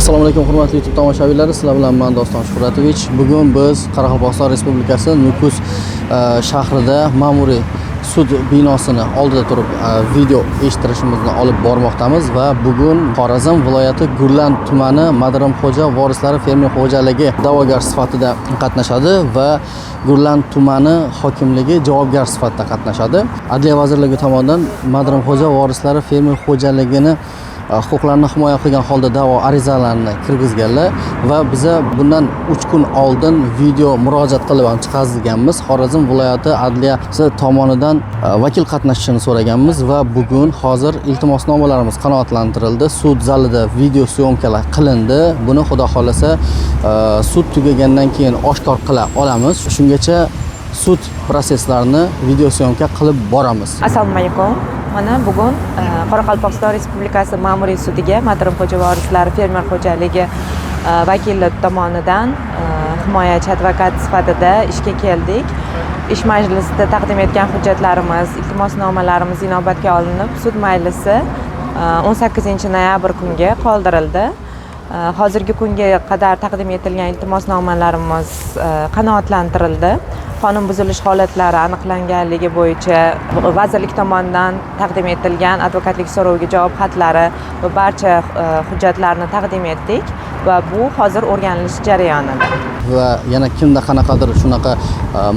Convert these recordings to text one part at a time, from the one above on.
Assalomu alaykum, hurmatli YouTube tomoshabinlari. Sizlar bilan men, Doston Shuhratovich. Bugun biz Qoraqalpog'iston Respublikasi Nukus shahrida ma'muriy sud binosini oldida turib video eshittirishimizni olib bormoqdamiz va bugun Xorazm viloyati Gurlan tumani Madirimxo'ja vorislari fermer xo'jaligi da'vogar sifatida qatnashadi va Gurlan tumani hokimligi javobgar sifatida qatnashadi. Adliya vazirligi tomonidan Madirimxo'ja vorislari fermer xo'jaligini huquqlarini himoya qilgan holda da'vo arizalarini kirgizganlar va biza bundan 3 kun oldin video murojaat qilib ham chiqazganmiz. Xorazm viloyati adliyasi tomonidan vakil qatnashishini so'raganmiz va bugun hozir iltimosnomalarimiz qanoatlantirildi. Sud zalida video съёмка lar qilindi. Buni, xudo xohlasa, sud tugagandan keyin oshkor qila olamiz. Shungacha sud prosesslarini video съёмка qilib boramiz. Assalomu alaykum. Mana bugun Qoraqalpog'iston Respublikasi ma'muriy sudiga Madirimxo'ja vorislari fermer xo'jaligi vakili tomonidan himoyachi advokat sifatida ishga keldik. Ish majlisida taqdim etgan hujjatlarimiz, iltimosnomalarimiz inobatga olinib, sud majlisi 18 noyabr kunga qoldirildi. Hozirgi kunga qadar taqdim etilgan iltimosnomalarimiz qanoatlantirildi. Qonun buzilish holatlari aniqlanganligi bo'yicha vazirlik tomonidan taqdim etilgan advokatlik so'roviga javob xatlari va barcha hujjatlarni taqdim etdik va bu hozir o'rganilish jarayonida. Va yana kimda qanaqadir shunaqa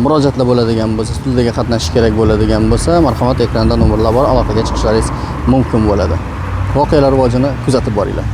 murojaatlar bo'ladigan bo'lsa, sudga qatnashish kerak bo'ladigan bo'lsa, marhamat, ekranda nomerlar bor, aloqaga chiqishlaringiz mumkin bo'ladi. Voqealar rivojini kuzatib boringlar.